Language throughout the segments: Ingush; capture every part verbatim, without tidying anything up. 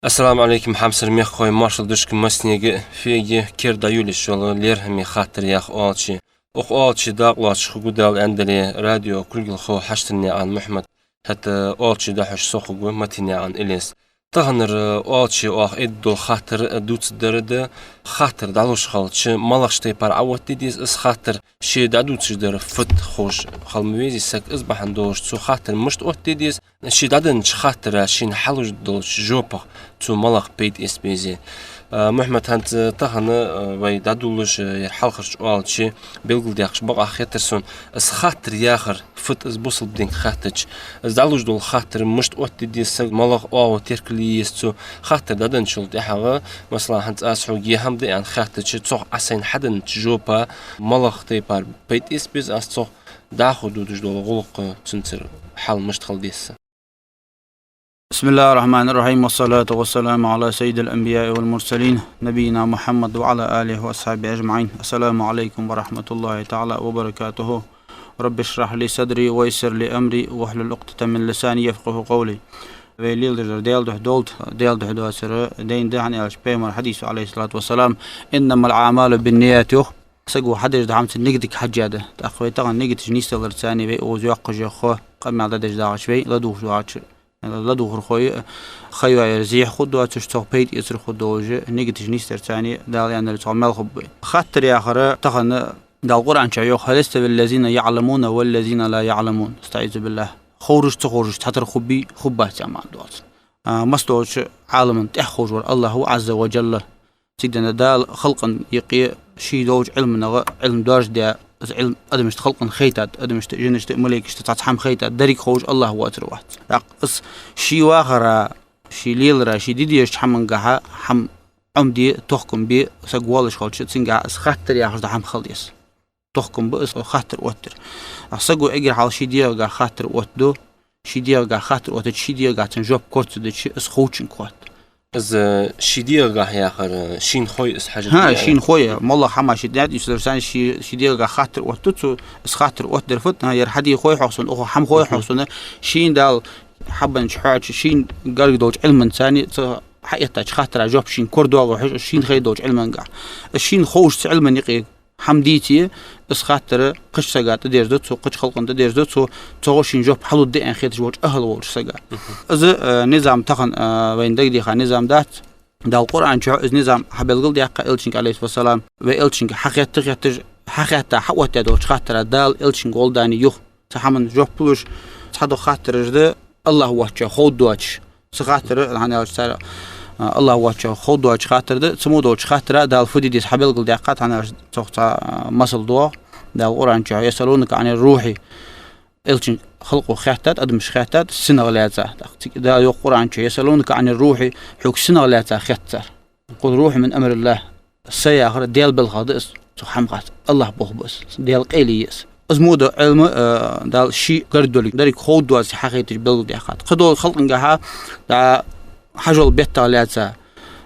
Ассаламу Ӏалайкум, хьамсара мехкахой, моаршал да шуга массанега. Фега кер дӀайолаеш йола лерхӀаме хаттар яха оалача. Укх оалача дакъа лоацаш хургва, Дала аьнна дале, радион кулгалхо Хьажтанаькъан Мухьмад, хӀаьта оалача дӀахьош со хургва Матенаькъан Илез. Таханара оалаче оаха айдергдола хаттар дувцаргдар да: хаттар дӀалуш хилча, малагӀча тайпара Ӏооттаде деза из хаттар, ше дӀадувцаш дар фуд ховш хила ма везий саг, из бахьан долаш цо хаттар мишта оттаде деза, ше дӀаденнача хаттара шийна хьалуш долча жопах цо малагӀа пайда эца безе. А, Мухьмад, хӀанз тахан, а, вай дӀадолалуш, а, ер хьалхарча оалаче белгалдаьккхача бакъахьа хетар сона, из хаттар яхар фуд, из бусалба динга хаьттача, из дӀалуш дола хаттар мишта оттаде деза саг, малагӀа оагӀув теркал е еза цо, хаттар дӀаденначул тӀехьагӀа, масала, хӀанз аз хьога е хӀама да аьнна хаьттача, цох Ӏа сайна хьаденнача жопа малагӀа тайпара пайда эца беза аз цох, дӀахо дувцаш дола гӀулакх, цунцара хьал мишта хила деза са. بسم الله الرحمن الرحيم، والصلاة والسلام على سيد الأنبياء والمرسلين، نبينا محمد وعلى آله وأصحابه أجمعين. السلام عليكم ورحمة الله تعالى وبركاته. رب اشرح لي صدري ويسر لي أمري واحلل عقدة من لساني يفقهوا قولي. Вай леладеш дар Даьла духьа долда, Даьла духьа доацар дайна да, хӀана аьлча Пайхамара хьадис, عليه الصلاة والسلام: «إنما الأعمال بالنيات», йоах. Саго хьадеш дола хӀама цун нигатага хьежжа да. ТӀаккха вай тахан нигаташ нийсдаларца вай укхаза йоаккхаш йола къамаьл дӀадеш дагӀача, вай ладувгӀаш доагӀача, ладувгӀархой а, ха йоаер зехьа хургдоацаш, цох пайда эцар хургдолаш, нигаташ нийсдарца Дала аьннар цох маьл хургба вай. Хаттар яхар тахан Дала Къуръан чу йоах: «هل يستوي الذين يعلمون والذين لا يعلمون». أستعيذ بالله. Ховраш, ца ховраш цхьатара хургбий, хургбаций, амма доацар. А, массадолча Ӏаламан тӀехьа ховш вар АллахӀ ва, عز وجل. Цига денна Дала халкъа юкъе ший долча Ӏилманга Ӏилма доаржадаь, из Ӏилма адамашта, халкъа хайтад, адамашта, жинашта, малейкашта цхьацца хӀама хайтад, деррига ховш АллахӀ воацар вац. ТӀаккха из ший вахара, ший лелара, ший де дезача хӀамангахьа хӀама Ӏомаде, тохкам бе саг воалаш хилча, цунгахьа из хаттар яхаш дола хӀама хила деза. Тохкам ба из хаттар оттар. А саго эггара хьалха ший дегӀагахьа хаттар оттаду, ший дегӀагахьа хаттар оттача, ший дегӀагахьа цун жоп кора ца дича, из ховчунга хотта. Из, э, ший дегӀагахьа яхар, э, шийна хой из хьажа. ХӀа, дегӀа. Шийна хой, моллагӀа хӀама ший дегӀа, из ларсани ший, ший дегӀагахьа хаттар оттаду цо, из хаттар оттадар фуд, хӀа, ер хьаде хой хьогӀ сона, укхо хӀама хой хьогӀ сона, шийна Дала хьабеннача хьоача, шийна гарга долча Ӏилманцани цо хьаэттача хаттара жоп шийна корадоагӀа хьожаш, шийна хей долча Ӏилмангахьа. Из шийна ховш цу Ӏилман юкъе хӀама дийце, из хаттар кхыча сага тӀадерзаду цо, кхыча халкъа тӀадерзаду цо, цо шийна жоп хьалургда аьнна хеташ волча ахӀал волча сага. Из, э, низам тахан, э, вайна дагадеха низам дац. Дала Къуръан чу из низам хьабелгалдаьккха Элчанга, عليه الصلاة والسلام, вай Элчанга хьахетта, хетташ, хьахетта, хьаоттадаь долча хаттара Дала Элчанга гӀолла дани юха цу хӀаман жоп луш, цхьадола хаттараш да АллахӀ воацачоа ховргдоацаш. Цу хаттара, хӀана аьлча цар, а, АллахӀ воацачоа ховргдоацаш хаттар да, цу мо долча хаттара Дала фу де деза хьабелгалдаьккхад, хӀана аьлча цох цхьа, а, масал доагӀа. Дала Къуръан чу: «يسألونك عن الروح». Элчан халкъо хаьттад, адамаша хаьттад синах лаьца. ТӀаккха цига Дала йоах Къуръан чу: «يسألونك عن الروح», хьога синах лаьца хет цар. «قل الروح من أمر الله». Са яхар Даьла белхах да из, цу хӀамах АллахӀ болх ба из, Даьла къайле я из. Из мо дола Ӏилма, э, Дала ший гарга долга деррига ховргдоацаш хьахайташ белгалдаьккхад. Кхыдола халкъангахьа, дӀа хьажол беттах лаьца,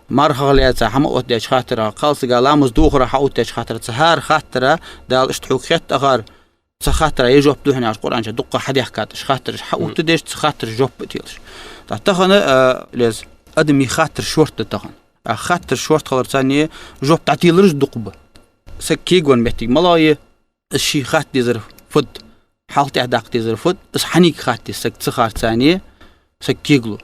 мархах лаьца хӀама оттадаьча хаттара, кхалсага ламаз дохара хьаоттадаьча хаттара, цу хӀара хаттара Дала иштта хьога хетта акхар, цу хаттара е жоп да хьона аьнна Къуръан чу дукха хьадаьхкад, уж хаттараш хьаоттадеш, цу хаттарашта жоп а телаш. ТӀаккха тахан, а, лез, адамий хаттар шортта да тахан. А хаттар шортта хиларцани жоп дӀателараш дукха ба. Саг кегавенна моттиг малагӀа я, из ший хатта дезар фуд, хьалха-тӀехьа даккха дезар фуд, из хьанга хатта деза саг ца харцани, саг кегалу.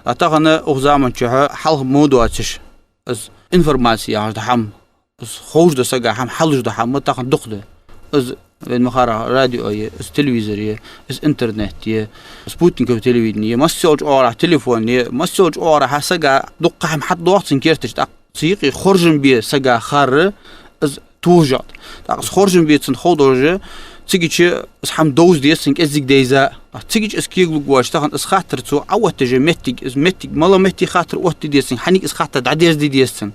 А тахан укх заман чухь хьалха мо доацаш, из информаци яхаш дола хӀама, из ховш дола сага хӀама, хьалуш дола хӀама тахан дукха да. Из вайна ма харра радио я, из телевизор я, из интернет я, спутниковое телевидение я, масса йолча оагӀорахьа телефон я, масса йолча оагӀорахьа сага дукха хӀама хьатӀадоагӀа цун керташ, тӀаккха цу юкъе хоржам бе сага харра, из тулжат. ТӀаккха из хоржам бе цунна ховдолаш, цигача из хӀама довза деза цунна кӀеззига дайза. Цигача из кегалургвоацаш, тахан из хаттар цо Ӏооттаде моттиг, из моттиг, малагӀа метте хаттар оттаде деза цунна, хьанга из хаттар дӀадерзаде деза цунна.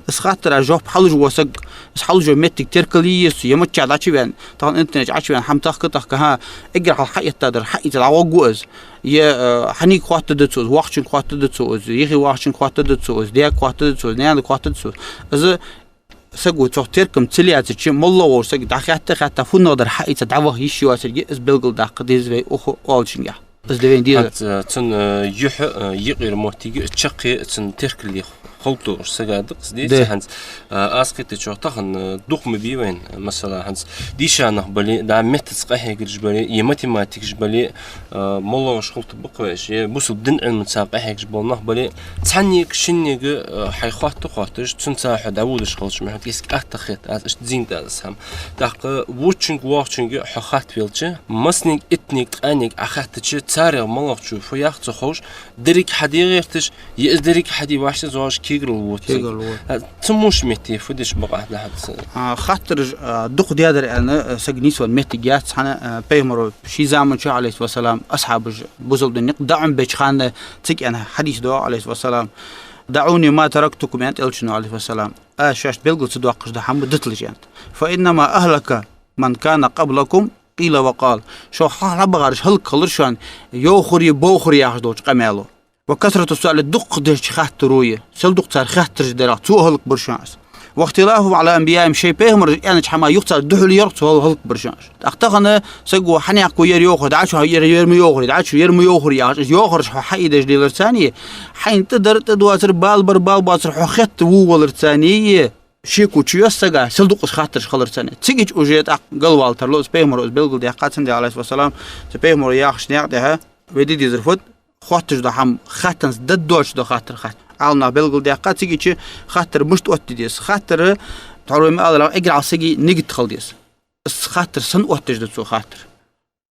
Из хаттара жоп хьалуш вола саг, из хьалуш йола моттиг теркал е еза цо, е миччахьа дӀачувена, тахан интернет чу Ӏочувена хӀама тахка-тахка, хӀа, эггара хьалха хьаэттадар хьаийца дӀагӀоргва из. Е, э, хьанга хоаттаргда цо из, воккхачунга хоаттаргда цо из, юхевоагӀачунга хоаттаргда цо из, даьга хоаттаргда цо из, наьнага хоаттаргда цо из. Из саго цох теркам ца лаьцача, моллагӀа волча сага дӀахаьтта, хаьтта, фуннагӀа дар хьаийца дӀаваха йиш йоацилга из белгалдаккха деза вай укх оалачунгахьа. Из да вайна дезар. ХӀанз, э, цун, э, юхь, э, юкъера моттиг чаккхе цун теркалде ховргдолаш сага да-кх из, дий? Да. ХӀанз, э, аз кхетачох тахан, э, дукха ма бий вайна, масала, хӀанз дийша нах бале, дӀа меттаца къахьегараш бале, е математикаш бале, э, моллагӀаш хиларгба-кх вай уж, е бусалба дина Ӏилманца къахьегаш бола нах бале, цхьаннега, шиннега, э, хьай хатта хоатташ, цунца хьо дӀаводаш хилча, ма хьона кӀезига атта хет, аз иштта зийнад аз из хӀама. ТӀаккха вокханга, вокханга хьо хатта велча, массанега, иттанега, ткъаьннега Ӏа хаьттача, царех моллагӀчо фу йоах ца ховш, деррига хьаде гӀерташ, е из деррига хьаде вӀаштӀехьа зоагӀаш кегарал вода цига. Кегарал вода. А, цу мо метте фу деш бакъахьа да хьа цу? А, хаттараш, а, дукха даьдар аьнна, а, сага нийсвенна моттиг яц, хӀана, а, пайхамара ший заман чу, Ӏалайхи ссалам, асхьабаш бусалба дина никъ дӀа Ӏомабеча хана цига аьнна хьадис да, Ӏалайхи ссалам: «دعوني ما تركتكم», аьннад Элчано, Ӏалайхи ссалам. Аз шоашта белгал ца доаккхаш дола хӀама диталаш, аьннад. «فإنما أهلك من كان قبلكم قيل وقال». Шоах хьалха хьабахараш хӀалакхилар шоана йовхари бовхари яхаш долча къамаьло. «وكثرة السؤال», дукха деш хаттари, сел дукха цар хаттараш дарах, цо хӀалакбир шоана из. «واختلافهم على أنبيائهم», шоай пайхамараш аьннача хӀаман юха цар духьал яр, цо хӀалакбир шоана из. ТӀаккха тахан саго хьанехко ер йовхар, дӀачо ер, ер ма йовхари, дӀачо ер ма йовхари яхаш, из йовхараш хьо хьаийдеш лелар царна, хьайна тӀадир тӀадоацар, бала бар бала боацар хьо хетта вувалар царна, шеко чуйоассага, сел дукха из хаттараш хилар царна. Цигача уже тӀаккха галвала тарлу, из пайхамара из белгалдаьккха, цундаь, Ӏалайхи ссалам, цу пайхамара яхача наькъа тӀа вай де дезар фуд, хоатташ дола хӀама хаттанза даддоацаш дола хаттар хатта. Ӏаламнаха белгалдаьккха, цигача хаттар мишта оттаде деза. Хаттар, тхьовра вай ма аллара, эггара хьалха сага нигат хила деза. Из хаттар санна оттаеш да цо хаттар.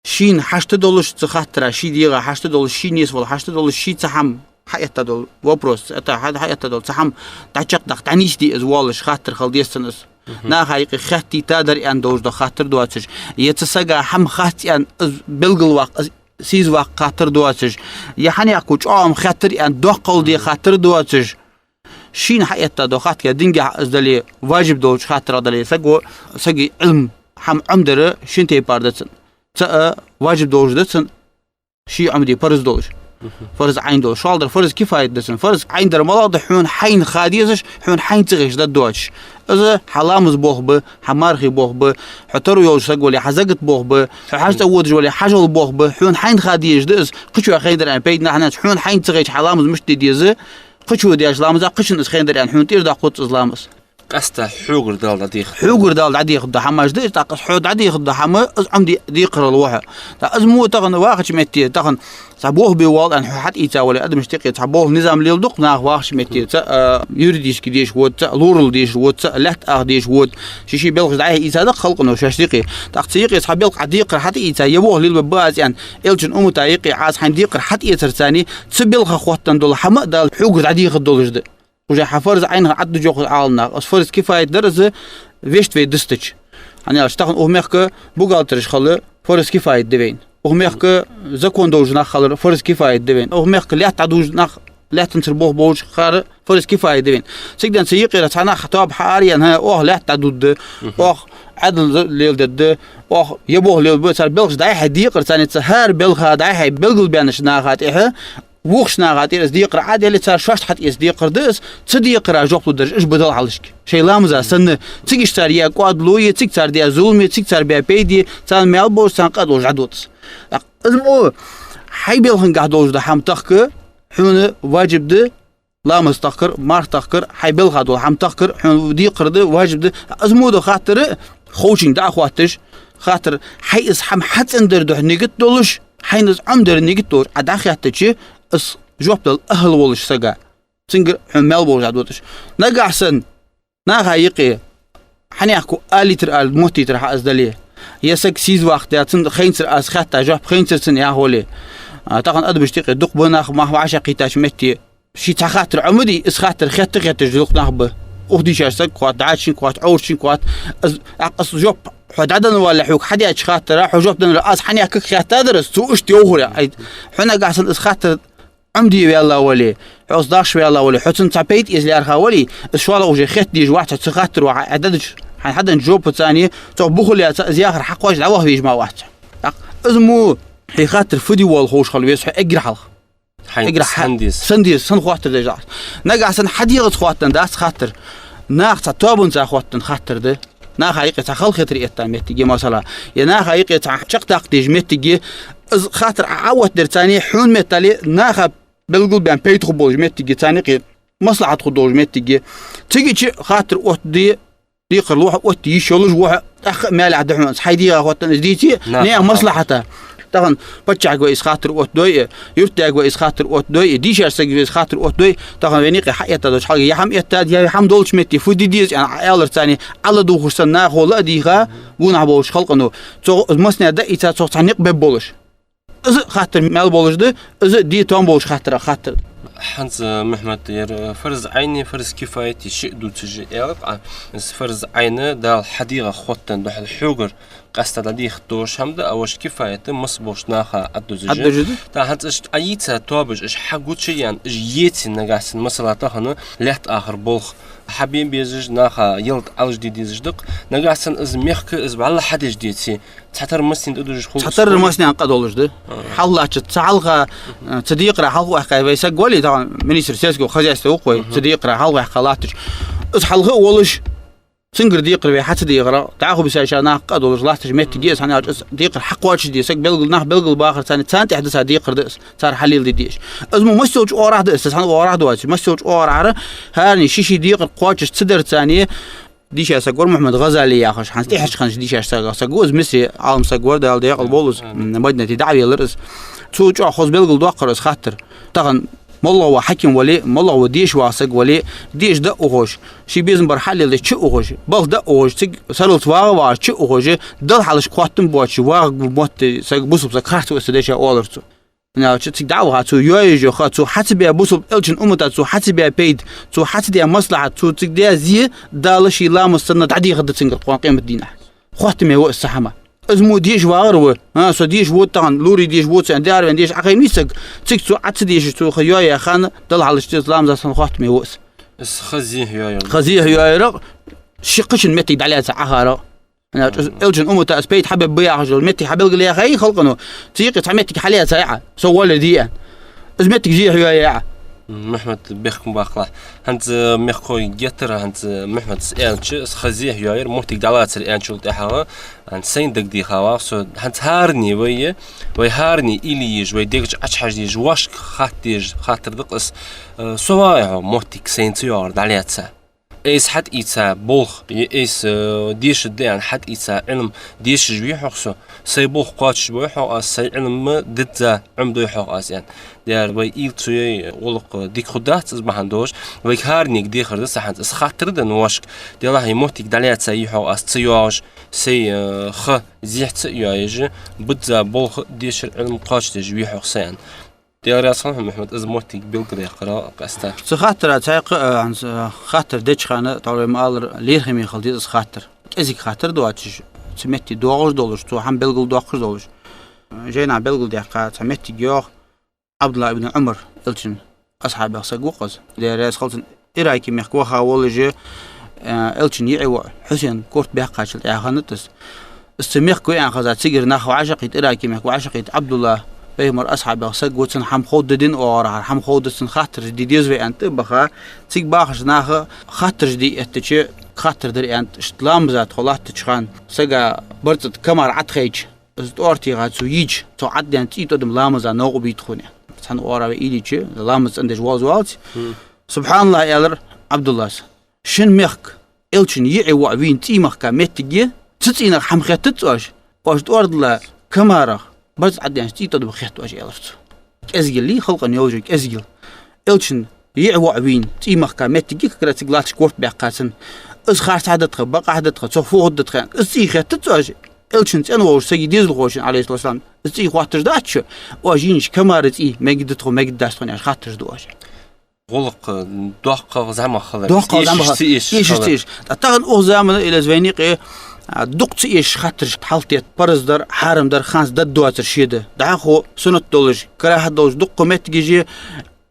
Шийна хьашт долаш цу хаттара, ший дегӀа хьашт долаш, ший нийсвала хьашт долаш, ший цхьа хӀама хьаэтта дола вопрос, это хьа-, хьаэтта дола цхьа хӀама дӀачакхдаха, дӀанийсде из воаллаш хаттар хила деза цун из. Мгм. Наха юкъе хаьттийта дар аьнна долаш дола хаттар доацаш, е цу сага хӀама хац аьнна из белгалваккха, из сийзаваккха хаттар доацаш, е хьанехко чӀоагӀа хаттар аьнна доккхал де хаттар доацаш, шийна хьаэтта дола хаттар, е дингахьа из дале, важиб долча хаттарах дале, саго, сага Ӏилма хӀама Ӏомадар шин тайпара да цун. ЦаӀ важиб долаш да цун, ший Ӏомаде парз долаш. Мгм. Фарз Ӏайн долаш. ШоллагӀдар фарз кифаят да цун. Фарз Ӏайн дар малагӀа да? Хьона хьайна ха дезаш, хьона хьайна ца гӀерташ дӀадоацаш. Из хьа ламаз болх ба, хьа мархий болх ба, хьо таро йолаш саг вале, хьа закат болх ба, хьо хьажцӀа водаш вале, хьажол болх ба, хьона хьайна ха дезаш да из, кхычоа хайнадар аьнна пайда нахьананца, хьона хьайна ца гӀерташ хьа ламаз мишта де деза, кхычо деш ламаза, кхычунна из хайнадар аьнна, хьона тӀера дӀахоз из ламаз. Къаьстта хьогара Далла дӀадехаргда. Хьогара Далла дӀадехаргда хӀамаш да из, тӀаккха из хьо дӀадехаргда хӀама, из Ӏомаде декхарал ва хьо. ТӀаккха из мо тахан вахача метте, тахан цхьа болх бе воалл аьнна хьо хьатӀаийца вале, адамашта юкъе цхьа болх низам леладу-кх наха вахача метте. ЦаӀ, а, юридически деш вода, цаӀ лорал деш вода, цаӀ лаьтта аха деш вода. Ший-ший белхаш дӀа-хьа ийца да-кх халкъо шоашта юкъе. ТӀаккха цу юкъе цхьа белх Ӏа декхар хьатӀаийца, е болх лелабергба аз аьнна, Элчан уммата юкъе Ӏа из хьайна декхар хьатӀаэцар царна, цу белха хоттаденна дола хӀама а Дала хьогара дӀадехаргдолаш да. Уже хьа фарз Ӏайн хьа Ӏадда жоха Ӏаламнаха. Из фарз кифаят дар из вешта вай дистача. ХӀана аьлча тахан укх мехка бухгалтераш хилар фарз кифаят да вайна. Укх мехка закон довзаш нах хилар фарз кифаят да вайна. Укх мехка лаьтта дӀадувш нах, лаьттанцара болх болаш хилар фарз кифаят да вайна. Цигден цу юкъера цхьа нах тоаба хьаараяьнна, хӀа, оаха лаьтта дӀадувргда, оаха Ӏаьдал леладергда, оаха е болх лелабергба, цар белхаш дӀа-хьа декхар царна, цу хӀара белха дӀа-хьа белгалбаьннача наха тӀехьа, вокхача наха тӀера из декхар Ӏа а деле, цар шоашта хьатӀаэца декхар да из, цу декхара жоп лургдараш уж ба Далла хьалхашка. Шоай ламаза санна, цига иштта цар яь кӀоадало е цига цар даь зуламе, цига цар баь пайде, царна маьл болаш, царна къа долаш дӀадода из. ТӀаккха из мо хьай белхангахьа долаш дола хӀама тахка, хьона важиб да ламаз тахкар, марха тахкар, хьай белха дола хӀама тахкар, хьона декхар да, важиб да. Из мо дола хаттар а ховчунга дӀа а хоатташ, хаттар, хьай из хӀама хьацӀендар духьа нигат долаш, хьайна из Ӏомадар нигат долаш Ӏа дӀахаьттача, из жоп дала ахӀл волаш сага. Цунгара хьона маьл болаш дӀадода уж. Нагахьа санна наха юкъе хьанехко алийтар ала моттийтар хьа из дале, е саг сийза ваккха даь, цунна хайнцар аз хаьтта жоп, хайнцар цунна яха вале. А, тахан адамашта юкъе дукха ба нах, мах вӀашагӀкхийттача метте ший цхьа хаттар Ӏомаде, из хаттар хетта-хетташ дукха нах ба. Укх дийшача сага хоатт, дӀачунга хоатт, Ӏоврачунга хоатт. Из, тӀаккха из жоп хьо дӀаденна валале, хьога хьадеача хаттара хьо жоп деннар, аз хьанехкага хаьттадар из, цо иштта йовхар я. Хьо нагахьа санна из хаттар Ӏомаде ваьнна вале, хьо из дахьаш ваьнна вале, хьо цунна цхьа пайда эца лаьрхӀа вале, из шоллагӀа уже хетта дезаш вац хьо цу хаттаро хьа Ӏа дадача, хьайна хьаденнача жопаца, цох бухал яц, из яхар хьакхоачаш дӀаваха везаш ма вац хьо. ТӀаккха из мо хьай хаттар фу де воалл ховш хила веза хьо эггара хьалха. Хьайна эггара хьа-, санна деза. Санна деза, санна хоаттар деза. Нагахьа санна хьа дегӀаца хоаттаденна дац хаттар. Наха цхьа тоабанца хоаттаденна хаттар да. Наха юкъе цхьа халахетар этта моттиге, масала, е наха юкъе цхьа чакхдаккха дезаш моттиге, Из хаттар Ӏа, Ӏооттадер царна хьона меттел наха белгалбаьнна пайда хургболаш моттиг я, царна юкъе маслахьат хургдолаш моттиг я. Цига чу хаттар оттаде, декхар лохьа оттае йиш йолаш ва хьо, тӀаккха а маьлехь да хьона, хьай дегӀа хоттаденна из дийце, наха маслахьата. Тахан паччахьага вай из хаттар оттадой, юртдаьга вай из хаттар оттадой, дийшача сагага вай из хаттар оттадой, тахан вайна юкъе хьаэтта долча хьалхе, е хӀама эттад, е хӀама долча метте фу де деза аьнна Ӏа аьлар царна, Ӏа ладувгӀаш санна, нахо ла а дийха, гонахьа болча халкъо, цо из массане а даийца, цох цхьа никъ бергболаш. Из хаттар маьл болаш да, из де тоам болаш хаттар, хаттар. ХӀанз, Мухьмад, ер фарз Ӏайн, фарз кифаят шиъ дувцаш аьлар Ӏа. Из фарз Ӏайн Дала хьа дегӀа хоттаденна духьал хьогара къаьстта дӀадехаргдолаш хӀама да, а вож кифаят масса болча наха Ӏаддузаш. Ӏаддузаш да. ТӀаккха хӀанз иштта Ӏайийца тоабаш, иштта хьагучаяьнна, иштта еце нагахьа санна, масала, тахан лаьтта ахар болх хьабе безаш, наха ялат Ӏалашде дезаш да-кх. Нагахьа санна из мехка, из вӀалла хьадеш деце, цхьатарра массанена тӀадужаш хул. Цхьатарра массанена къа долаш да. Ага. Хьалхалаттача, цу хьалха, э, цу декхара хьалхаваьккха вай саг вале, тахан министр сельского хозяйства ва-кх вай, цу декхара хьалхаваьккха латтача. Из хьалха а волаш, цунгара декхар вай хьа ца дехар, дӀахо бисача наха къа долаш латташ моттиг я из, хӀана аьлча из декхар хьакхоачашде саг белгал, нах белгалбахар царна, царна тӀехьа да цар декхар да из, цар хьалеладе дезаш. Из мо масса йолча оагӀорахьа да из, цхьан оагӀорахьа доацаш, масса йолча оагӀорахьара хӀаране ший-ший декхар кхоачаш ца дар царна, дийша саг вар Мухьмад ГӀазали яхаш, хӀанз тӀехьарча хана дийша саг, саг ва из, Мисре Ӏалам саг вар, Дала даькъала болба из, Мадинате дӀавеллар из. Цо чӀоагӀа хоза белгалдоаккхар из хаттар. Тахан моллагӀа ва хьаким вале, моллагӀа ва деша вагӀа саг вале, деша дӀа а ухаш, ший безам бар хьалеладе чу а ухаш, балха дӀа а ухаш, цига сарралца вагӀа а вагӀаш, чу а ухаш, Далла хьалхашка хоттам боацаш вагӀаргва мотт саг, бусалба саг харц ва из цу дешах, оалар цо. ХӀана аьлча цига дӀа а ваха, цо йоаеш йола ха, цо хьацабаь бусалба, Элчан уммата цо хьацабаь пайда, цо хьацадаь маслахьат, цо цига даь зе Дала ший ламаз санна дӀадехаргда цунгара кхоана къематдийнахьа. Хоттаме ва из цу хӀаман. Из мо деша вагӀар ва, а, со деша вода тахан, лорий деша вода со аьнна, дӀаараваьнна деша Ӏохайна вий саг, цига цо Ӏа ца дешаш, цо ха йоаяь хана, Далла хьалхашка из ламаза санна хоттаме ва из. Из ха зехьа йоаяр. Ха зехьа йоаяр, ши кхычун моттиг дӀалаьца Ӏохайна. ХӀана аьлча Элчан уммата из пайда хьабергба яхаш йола моттиг хьабелгалъяьхай халкъо, цу юкъе цхьа моттиг хьалаьцай Ӏа, со воаллар дий аьнна. Из моттиг зехьа йоаяьй Ӏа. Мухьмад, бехк ма баккхалахь. ХӀанз мехкахой геттара, хӀанз Мухьмада аьннача, из ха зехьа йоаяр, моттиг дӀалацар аьнначул тӀехьагӀа, хӀанз сайна дагадехавагӀа со, хӀанз хӀаране вай, вай хӀаране уйла еш, вай дег чу Ӏочухьажа дезаш, вӀашка хатта дезаш хаттар да-кх из, э, со вагӀий-хьогӀ моттиг сайна ца йоагӀар дӀалаьца? Айса хьатӀаийца болх, е айса, э, дешаргда аьнна хьатӀаийца Ӏилма дешаш вий-хьогӀ со, сай болх кхоачашбой-хьогӀ аз, сай Ӏилма дизза Ӏомадой-хьогӀ аз аьнна. Дера вай уйла ца йой, гӀулакх дика хургдац из бахьан долаш, вайга хӀаранега дехар да са хӀанз. Из хаттар да-кх вӀашка, делахь, е моттиг дӀалаьца йий-хьогӀ аз ца йоагӀаш, сай, э, ха зехьа ца йоаеш, бизза болх а, дешар, Ӏилма кхоачашдеш вий-хьогӀ са аьнна. Даьла раьза хилва хьона, Мухьмад, из моттиг белгалдаьккхарах къаьстта. Цу хаттара цхьаькха, а, хӀанз, а, хаттар деча хана, тхьовра ма аллара, лоархӀаме хила деза из хаттар. КӀезига хаттар доацаш, цу метте доагӀаш долаш, цо хӀама белгалдоаккхаш долаш. Жайнахьа белгалдаьккха цхьа моттиг йоагӀа, Ӏабдуллахь ибн Ӏумар, Элчан асхьабех саг ва-кх из, Даьла раьза хилва цунна, Ираке мехка ваха волаш, э, Элчан йиӀий воӀ Хьусен корта баьккхачул тӀехьагӀа хиннад из. Из цу мехка ва аьнна хеза, цигара нах вӀашагӀкхийтта, Ираке мехка вӀашагӀкхийтта, Ӏабдуллахь пайхамара асхьабех саг ва, цунна хӀама ховргда дина оагӀорахьара, хӀама ховргда цунна, хаттараш де деза вай аьнна тӀа а баха, цига бахача наха хаттараш де этта, хаттар дар аьнна, иштта ламаза тхо латтача хана сага барзкъа тӀа камаьр Ӏотхайча, из тӀоара тӀехьа цо йийча, цо Ӏаддаьнна цӀий тӀадам ламаза новкъа бий тхона. Цхьан оагӀорахьа вай уйла йича, ламаз цӀендеш воаллаш валац. «СубхьаналлахӀ», — аьлар Ӏабдуллас. «Шун мехка Элчан йиӀий воӀ вийна цӀий махка моттиг я, цу цӀийнах хӀама хеттац оаш? Оаш тӀоара дилла камаьрах барзкъа Ӏаддаьннача цӀий тӀадам хет оаш», — аьлар цо. КӀезигилла халкъа йолаш йола кӀезигилла. Элчан йиӀий воӀ вийна цӀий махка моттиг я, как раз цига латташ корта баьккха цунна. Из харцахьа да тха, бакъахьа да тха, цох фу хургда тха, из цӀий хеттац оаш? Элчан цӀена волча сага дезалхочун, Ӏалайхи ссалату вассалам, из цӀий хоатташ дац оаш? Оаш йийнача камара цӀий мегаргда тхо, мегаргдац тхона, аьнна, хаттараш ду оаш. ГӀулакх доккхагӀа, зӀамагӀа хилар. ДоккхагӀа, зӀамагӀа хилар. Эшаш ца эшаш. Эшаш ца эшаш. ТӀаккха тахан укх заман, или из вайна юкъе, а, дукха ца эшаш хаттараш хьалтӀаэтта, парз дар, хьарам дар хӀанз дӀадоацар ше да. ДӀахо суннат долаш, карахӀат долаш дуккха моттигаш я,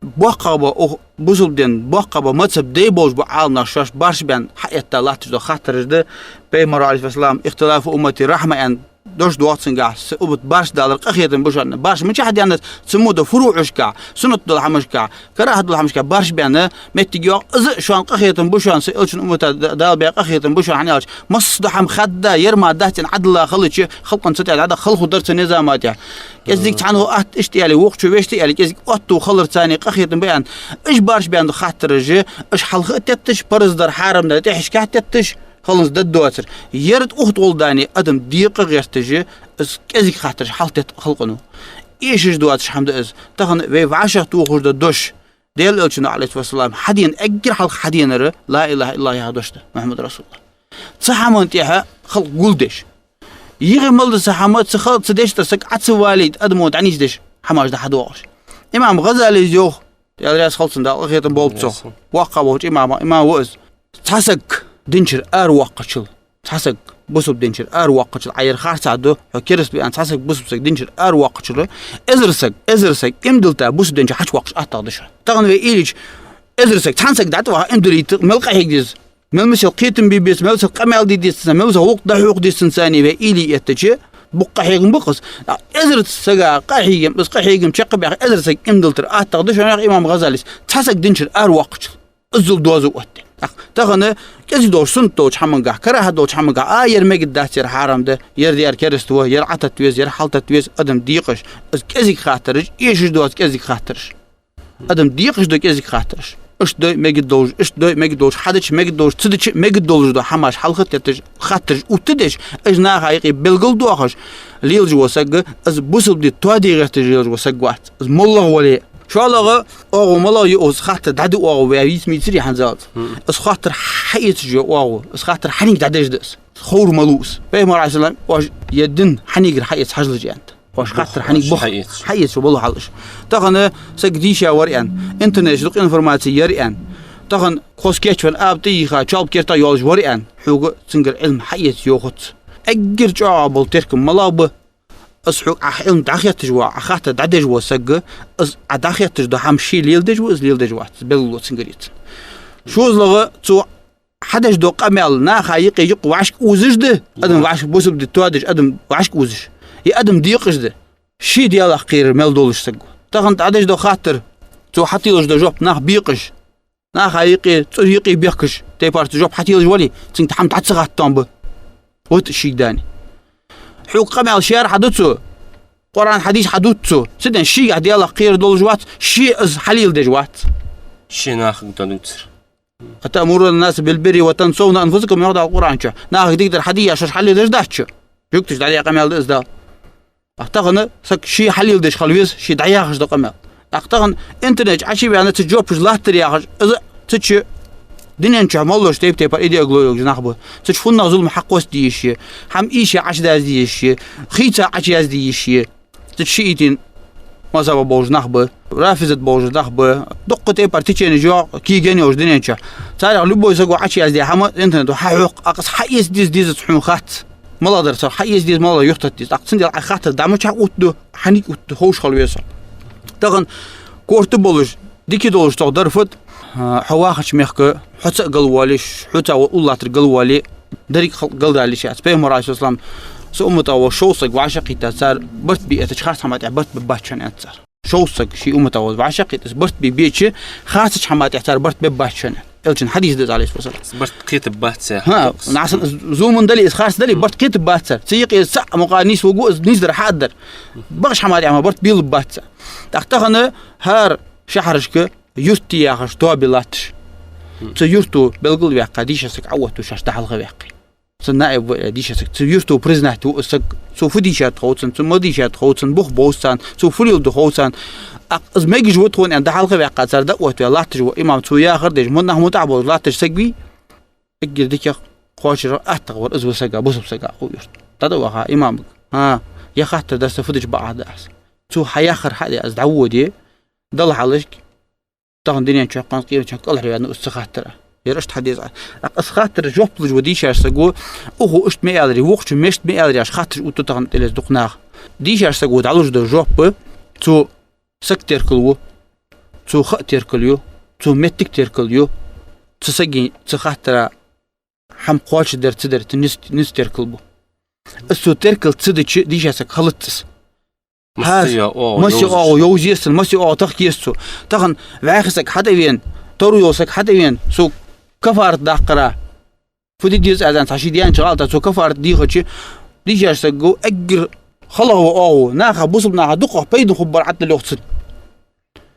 боккхагӀа бола укх бусалба дина, боккхагӀа бола мазхӀаба дай болаш бола Ӏаламнах шоаш баршбаьнна хьаэтта латташ дола хаттараш да. Пайхамара, Ӏалайхи ссалату вассалам, «اختلاف أمتي رحمة» аьнна, дош доагӀа цунгахь, са уммат барш далар къахетам ба шоана. Барш мичахьа даьннад, цу мо дола фуруӀашка, суннат дола хӀамашка, карахӀат дола хӀамашка барш баьнна моттиг йоагӀа, из шоана къахетам ба шоана, са элчан уммата да-, Дала баь къахетам ба шоана, хӀана аьлча, массадола хӀама хадда, ер мара дац аьнна Ӏадала хилча, халкъа цу тӀа дӀадаха хала хургдар цу низама тӀа. КӀезига цхьанне атта иштта аьле, вокхо вешта аьле, кӀезига отту хилар царна къахетам ба аьнна. Уж барш баьнна хаттараш, уж хьалха а тетташ, парз дар, хьарам дар тӀехьашка а тетташ, хӀанз дӀадоацар. Ер тӀа ухтгӀолла даьнна адам декъа гӀерташ, из кӀезига хаттараш хьалтетт халкъо. Эшаш доацаш хӀама да из. Тахан вай вӀашагӀтохаш да дош. Даьла элчано, Ӏалайхи ссалам, хьадена, эггара хьалха хьаденар ла илахӀа иллаллахӀ яха дош да, Мухьаммад расулуллахӀ. Цу хӀаман тӀехьа халкъ гулдеш. Йига мел да цу хӀама, цу хал-, цу дешта саг Ӏа ца валийта адамо дӀанийсдеш хӀамаш да хьадоагӀаш. Имам ГӀазалис йоах, Даьла раьза хилва цунна, Дала къахетам болба цох. Воккха волча имама, имам ва из. Цхьа саг динчура аравоаккхачул, цхьа саг бусалба динчура аравоаккхачул, Ӏа ер харцахьа ду, хьо кераста ва аьнна, цхьа саг бусалба саг динчура аравоаккхачул, эзар саг, эзар саг иман дилла бусалба динчура хьачувоаккхаш аттагӀа да шоана. Тахан вай уйла йича, эзар саг, цхьан сага дӀатӀаваха иман дилийта, мел къахьега деза. Мел масал кхетам бе беза, мел масал къамаьл де деза цунна, мел масал гӀулакх дӀахьокха деза цунна царна вай уйла йича, боккха къахьегам ба-кх из. ТӀаккха эзар сага къахьегам, из къахьегам чакхбаьха, эзар саг иман диллар аттагӀа да шоана, йоах имам ГӀазалис, цхьа саг динчура аравоаккхачул. Иззал доазув отте. ТӀаккха тахан кӀезига долча суннат долча хӀамангахь, карахӀат долча хӀамангахь, а, ер мегаш дац, ер хьарам да, ер, ер кераста ва, ер Ӏататта веза, ер хьалтатта веза, адам декъаш, из кӀезига хаттараш, эшаш доаца кӀезига хаттараш. Адам декъаш да кӀезига хаттараш. Иштта да мегаш долаш, иштта да мегаш долаш, хьадича мегаш долаш, ца дича мегаш долаш да хӀамаш хьалха тетташ, хаттараш оттадеш, уж наха юкъе белгалдоахаш лелаш вола саг, из бусалба ди тоаде гӀерташ лелаш вола саг вац. Из моллагӀа вале а. ШоллагӀа, оагӀув малагӀа я, из хаттар дӀаду оагӀув вай вийца мийцаре хӀанзалца. Из хаттар хьаэцаш я оагӀув, из хаттар хьанга дӀадеш да из. Ховр малув из. Пайхамара, Ӏалайхи ссалам, оаш ер дин хьанагара хьаэца хьажалаш аьннад. Оаш хаттар хьанга бох хьаэцаш, хьаэцаш бола хьал уж. Тахан саг дийша вар аьнна, интернете дукха информаци яр аьнна. Тахан кхо кечвенна аба тӀайийха, чолба керта йолаш вар аьнна, хьога цунгара Ӏилма хьаэца йоахац. Эггара чӀоагӀа бола теркам малагӀа ба? Из хьога Ӏа Ӏилма дӀахетташ вола, Ӏа хаттар дӀадеш вола саг, из Ӏа дӀахетташ дола хӀама ше леладеш ва, из леладеш вац, белгало цунгара яц. ШозлагӀа, цо хьадеш дола къамаьл наха юкъе юкъ вӀашка озаш да, адам вӀашка бусалба ди тоадеш, адам вӀашка озаш. Е адам декъаш да. Ше Даьлах кхерар мел долаш саг ва. Тахан дӀадеш дола хаттар, цо хьателаш дола жоп нах бекъаш, наха юкъе, цӀера юкъе бехкаш, тайпара цо жоп хьателаш вале, цунга хӀама дӀа ца хаттон ба. Вот шийга даьнна. Хьога къамаьл шаьра хьаду цо, Къуръан, хьадис хьадут цо. Цудухьа шийгахь Даьлах кхерар долаш вац, ше из хьалеладеш вац. Ше нахага дӀадувцар. «أتأمرون الناس بالبر وتنسون أنفسكم», йоах Дала Къуръан чу. Нахага дикадар хьаде а, шоаш хьалеладеш дац шо. Жугташа дӀадаь къамаьл да из Дала. ТӀаккха тахан саг ше хьалеладеш хила веза, ше дӀаяхаш дола къамаьл. ТӀаккха тахан интернете Ӏочувена цу жоп латтар яхаш, из цу чу дунен чу моллагӀа тайп-тайпара идеологи йолаш нах ба. Цу чу фуннагӀа зулам хьакхоссаде йиш я, хӀама ийша Ӏочуязде йиш я, хийца Ӏочуязде йиш я. Цу чу шиитий мазхӀаба болаш нах ба, рафизат болаш нах ба, дуккха тайпара теченеш йоагӀа кегийна йолаш дунен чу. Царех любой саго Ӏочуяздаь хӀама интернете хьахьокх, акхас хьаэца деза, дезац хьона хац. МалагӀдар цар хьаэца деза, малагӀдар юхататта деза. ТӀаккха цудухьа Ӏа хаттар дӀа мичахьа оттаду, хьанга оттаду, ховш хила веза хьо. Тахан корта болаш, дика долаш цох дар фуд, а, хьо вахача мехка хьоца а галвале, хьоца уллув латтар галвале, деррига халкъ галдалийта яц. Пайхамара, Ӏалайхи ссалам, са уммата вола шовзткъа саг вӀашагӀкхийтта, цар барт бийтача харц хӀама тӀехьа барт бергбац шоана, аьннад цар. Шовзткъа саг ший уммата вола вӀашагӀкхийтта, барт бе безача, харцача хӀама тӀехьа цар барт бергбац шоана. Элчан хьадис да из, Ӏалайхи ссалам. Барт кхетаргбац цар. ХӀа, насан зулам дале, из харц дале, барт кхетаргбац цар. Цу юкъе цхьа мукъагӀа нийсваргва из, нийсдар хьадар. Багаш хӀама тӀехьа барт беларгбац цар. ТӀаккха тахан хӀара шахьарашка юрташ яхаш тоабе латташ. Цу юрто белгалваьккха дийша саг Ӏооттаду шоаш дӀахьалхаваьккхе. Цун наиб ва дийша саг. Цу юрто признать ва из саг. Цо фу дийшад хов цунна, цо мел дийшад хов цунна, бух бовз царна, цо фу леладу хов царна. ТӀаккха из мегаш ва тхона аьнна дӀахьалхаваьккха цар дӀаоттаваь латташ ва имам, цо яхар деш, муннах мутӀахь болаш латташ саг вий? Эггара дикагӀа кхоачара аттагӀа вар из ва сага, бусалба сага укх юрта. ДӀатӀаваха имамага: «ХӀа, ер хаттар дар са фу дича бакъахьа да аз? Цо хьаяхар хьаде аз дӀаводе, Далла хьалхашка, тахан дунен чухь, кхаьнца къемата дийнахьа кӀалхарваьнна ва из цу хаттара. Ер иштта хьадеза». ТӀаккха из хаттара жоп луш ва дийша саго, укхо иштта ма аьлар, вокхо мишта ма аьлар яхаш хаттараш оттаду тахан тӀелеза дукха наха. Дийша саго дӀалуш дола жоп, цо саг теркал ву, цо ха теркал ю, цо моттиг теркал ю, цу сага, цу хаттара хӀама кхоачашдар ца дар, цун низ, низ теркал бу. Из цо теркал ца дича, дийша саг хилац из. Масса ХӀа, йоагӀа оагӀув, масса йоагӀув йовза еза цун, масса йоагӀув тахка еза цо. Тахан вӀаьхий саг хьатӀавена, таро йола саг хьатӀавена, цо кафарат даккхара. Фу де деза аз аьнна, цхьа ший даьннача гӀалата цо кафарат дийхача, дийша саго эггара халагӀа ва оагӀув, наха, бусалба наха дукхагӀа пайда хургбар Ӏаддала йоах цунна.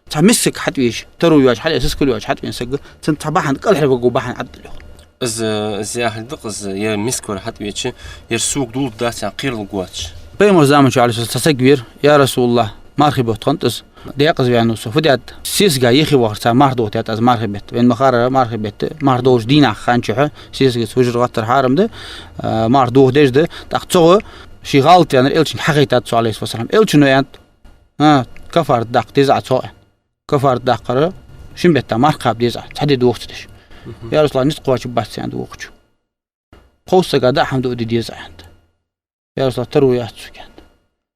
Цхьа миска саг хьатӀавеча, таро йоацаш хьатӀавена, сискал йоацаш хьатӀавена саг, цунна цхьа бахьан, кӀалхарваргва бахьан Ӏаддала йоах. Из, из яхилга да-кх, из, ер миска вар хьатӀавеча, ер сога дулларгдац аьнна кхералургвоацаш. Пайхамара заман чу, Ӏалайхи ссалам, цхьа саг вера: «Я Расулаллах, мархий бутт хиннад из, декъаза ваьннав со, фу даьд?» «Сесага йихи вахар цхьа марха дохадаьд аз мархий бетта. Вайна ма харра, мархий бетта марха дохаш дийнахьа хана чухь сесагаца хужар гӀаттар хьарам да, а, марха дохадеш да». ТӀаккха цо ший гӀалат ваьннар Элчанга хьахайтад цо, Ӏалайхи ссалам. Элчано аьннад: «ХӀа, кафарат даккха деза Ӏа цох». Кафарат даккхар шин бетта марха кхаба деза Ӏа, цхьа ди дохац деш. «Я Расулаллах, низ кхоачаргбац», аьннад вокхо. «Пховса сага даа хӀама дуаде деза», аьннад. «Я Расулаллах, таро яц сога», аьннад.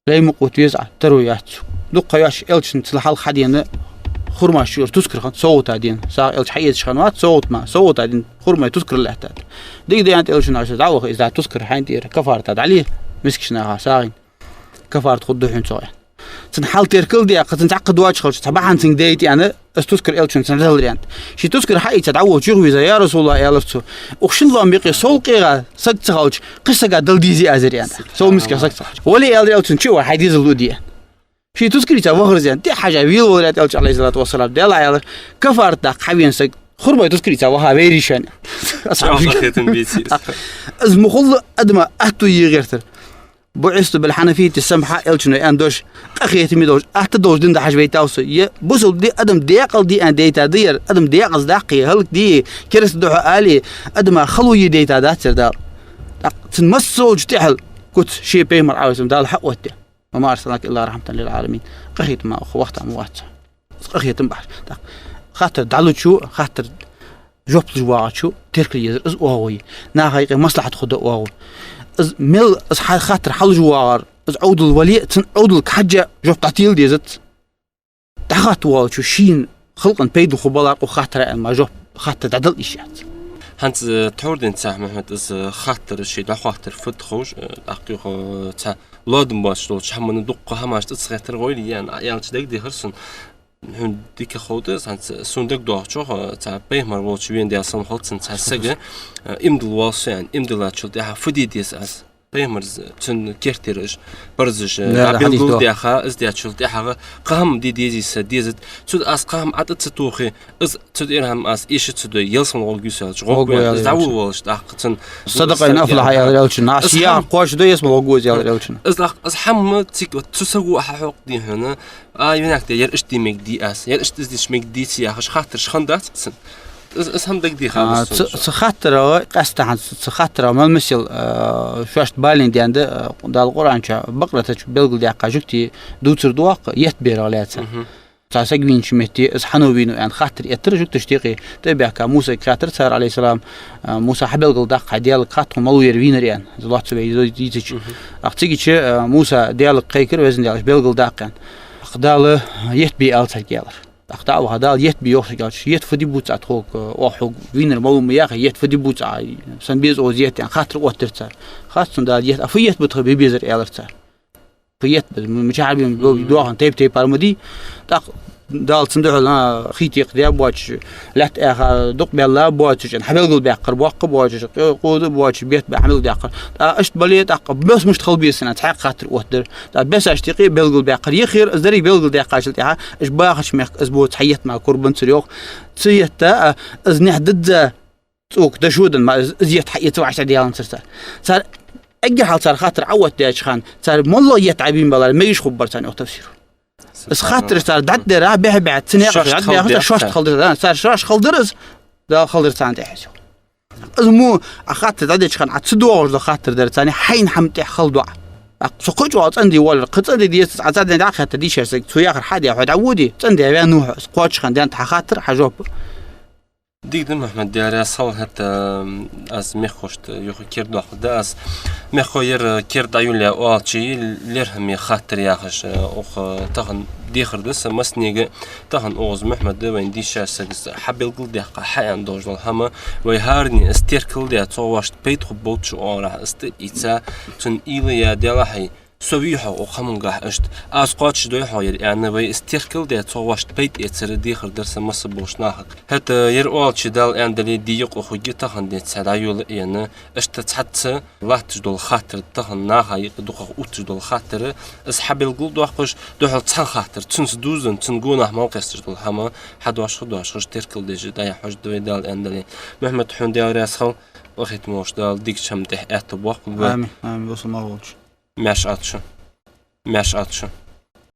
«Лай мукъа оттаве деза Ӏа, таро яц сога». Дукха ха йоацаш Элчанца хьалха хьадена хурмаш чура тускар хиннад, совгӀата дена. СагӀа Элча хьаэцаш хиннавац, совгӀата ма, совгӀата дена хурмай тускар лаьттад. «Дика да, — аьннад Элчано, — Ӏа дӀаваха, из тускар хьайна тӀера кафарат дале, мискача наха, сагӀийна, кафарат хургда хьона цох», аьнна. Цун хьал теркал даьккха, цун цхьаккха доацаш хилча, цхьа бахьан цунга дайта аьнна, из тускар Элчано цунна далар аьннад. Ший тускар хьаийца дӀавоагӀаш юхавийрза: «Я Расулаллах, — аьлар цо, — укх шин лоам юкъе сол къегӀа саг ца хилча, кхыча сага дала дезий аз ер?» аьннад. «Сол миска саг ца хилча». «Вале, — аьлар Элчано, — чу а вар, хьай дезал лу де». Ший тускарица вахар из аьннад. ТӀехьажа велавалар аьннад Элчано, Ӏалайхи ссалату вассалам. «Даьллахь, — аьлар, — кафарат даккха хьавена саг хурмай тускарица ваха вайрий шоана». Асхьабий. Чавхахетам бийци. Из ма хулла адама аьттув е гӀертар. «بعثت بالحنفية السمحاء», Элчано аьнна дош, къахетаме долаш, атта долаш дин дахьаш вайтав со. Е бусалба ди, адам декъала де аьнна дайта да ер, адам декъаза даккхе, хӀалакде, кераста духьа але, адама хало е дайта дац ер Дала. ТӀаккха цун массайолча тӀехьал куц ше пайхамар, Ӏалайхи ссалам, Дала хьаоттадаь. «وما أرسلناك إلا رحمة للعالمين». Къахетама укх вахта ма вац. Къахетам бахьаш. ТӀаккха хаттар дӀалучо, хаттар жоп луш вагӀачо теркал е езар, из оагӀув я. Наха юкъе маслахьат хургда оагӀув. Из мел, из хьа-, хаттар хьалуш вагӀар, из Ӏовдал вале а, цун Ӏовдалга хьежжа жоп дӀатела дезац. ДӀахатта воаллачо шийна халкъана пайда хургбалар укх хаттара аьнна мара жоп, хаттар дӀадала йиш яц. ХӀанз, э, тхьовра денз цхьа, Мухьаммад, из, э, хаттар, ший дӀахоттар фуд ховш, э, тӀаккха юха, э, цхьа лоадам боацаш долча хӀаманна дукха хӀамаш цӀа ца хеттар гӀойла я аьнна, аьлча дагадехар сона. Хьона дика ховда, хӀанз сона дагадоагӀачох, цхьа пайхамар волча вена, Даьла салам хилда цунна, цхьа саг, э, иман дилла воалл со аьнна, иман диллачул тӀехьагӀа фу де деза аз? Пайхамара цун керттера уж парзаш, э, белгалдаьха, из даьчул тӀехьагӀа кхы хӀама де дезий са, дезац. Цу тӀа аз кхы хӀама Ӏо тӀа ца тохе, из цу тӀера хӀама аз эша ца дой, ялсмала гӀоргья со аьлча, гӀоргвац, из дӀаволавелча тӀаккха цун. «Садакъайн афлахьа», аьлар Элчано. Аз ший яхар кхоачашдой, ялсмала гӀоргва из, аьлар Элчано. Из тӀаккха, из хӀама цига, вот, цу саго хьахьокхаде хьона, а, винагӀа тӀа ер иштта де мегаргдий аз, ер иштта из дича мегаргдий ца яхаш хаттараш хиннадац цун. Из, из хӀама дагадехад сона. Цу, цу хаттарах, къаьстта хӀанз цу хаттарах мел масал, а, шоашта балийна даьннад, а, Дала Къуръан чу, Бакъарата чу белгалдаьккха жугтий дувцар да-кх, етт берах лаьца. Цхьа саг вийнача метте, из хьан вийнав аьнна хаттар эттар жугташта юкъе. ТӀабаьхка Мусайга хаьттар цар, Ӏалайхи ссалам, а, Муса, хьа белгалдаккха хьай Даьлага, хатта хьона малав ер вийнар аьнна. Из лоацца вай дийцача. ТӀаккха цигача, а, Муса Даьлага кхайкар, Везан Даьла, уж белгалдаккха аьнна. ТӀаккха Дала етт бе аьлар царга, аьлар. ТӀаккха дӀа а ваха, Дала етт бе йоах шоага аьлча, етт фу де бувц Ӏа тхога, оаха хьога вийнар малав ма яхий, етт фу де бувц Ӏа, сона беза укхаза етт аьнна, хаттар оттадир цар. Хац сона, Дала етт, а фу етт ба тха бе безар, аьлар цар. Фу етт ба, м-, мичахьара бе ба, доахан тайп-тайпара ма дий. ТӀаккха Дала цунна духьал, а, хий текхадаь боацаш, лаьтта Ӏаьха дукха баьлла боацаш, хьабелгалбаьккхар боккха боацаш, къо-, къода боацаш, бетта бе хьабелгалдаьккхар. ТӀаккха иштта бале, тӀаккха бесса мишта хила беза аьнна, цхьаькха хаттар оттадир. ТӀаккха бесашта юкъе белгалбаьккхар. Ихир из деррига белгалдаьккхачул тӀехьагӀа, уж бахача мехка из боаца хьа етт мара курбан цар йоах. Цу етта, а, из наьха дизза цӀока дошо даьнна мара, из, из етт хьаэца вӀаштӀехьа даьланзар цар. Цар эггара хьалха цар хаттар Ӏооттадаьча хана, цар моллагӀа етт Ӏобийна балар мегаш хургбар царна, йоах тафсиро. Из хаттараш цар дӀатӀадера, бӀеха-бӀеха, цу наькъа шоашта хьалдер, цар шоашта хьалдер, цар шоашта хьалдер из, Дала хилар царна тӀехьа из. Из мо Ӏа хаттар дӀадеча хана Ӏа ца доагӀаш дола хаттар дар царна, хьайна хӀама тӀехь хала доа. ТӀаккха со кхы а чӀоагӀа цӀенде воаллар, кхы цӀенде дезац, Ӏа цӀа ден дӀахетта дийша саг, цо яхар хьадаь, хьо дӀаводе, цӀенде ваьннав хьо, из кхоачаш хинна даьннад хьа хаттар, хьа жоп. Дика да, Мухьаммад, Даьла раьза хилва, хӀаьта, м, аз мехкахошта юха кердадоаккхаргда аз. Мехкахой, ер керда дӀайолаяь оалача, лерхӀаме хаттар яхаш, э, укх, э, тахан Дехар да са массанега, тахан укхаза Мухьмада вайна дийшача сага хьабелгалдаьккха, хьааьнна долаш дола хӀама, вай хӀаране из теркалдаь, цо вайшта пайда хургболча оагӀорахьа из тӀаийца, цун уйла я, Даьла хьай, со вий хьогӀ укх хӀамангахьа иштта, аз кхоачашдой хьогӀ ер аьнна, вай из теркалдаь, цо вайшта пайда эцар дехар дар са масса болча нахага. ХӀаьта ер оалача, Дала аьннадале, ди юкъе хургья тахан денз цхьа дӀайола а енна, иштта цхьацца латташ дола хаттар, тахан наха юкъе дукхагӀа увтташ дола хаттар, из хьабелгалдоаккхаш, духхьал цхьан хаттара, цунца дувзаденна, цун гонахьа мел кхесташ дола хӀама хьадоашхаш, доашхаш, теркалдеш дӀаяхьаш да вай, Дала аьннадале. Мухьмад, хьона Даьла раьза хилва, къахетаме волча Дала дикача хӀаман тӀехьа аьттув боаккхалба. Амин, амин, бусалба нах волча. Маьрша Ӏалда шо. Маьрша Ӏалда шо.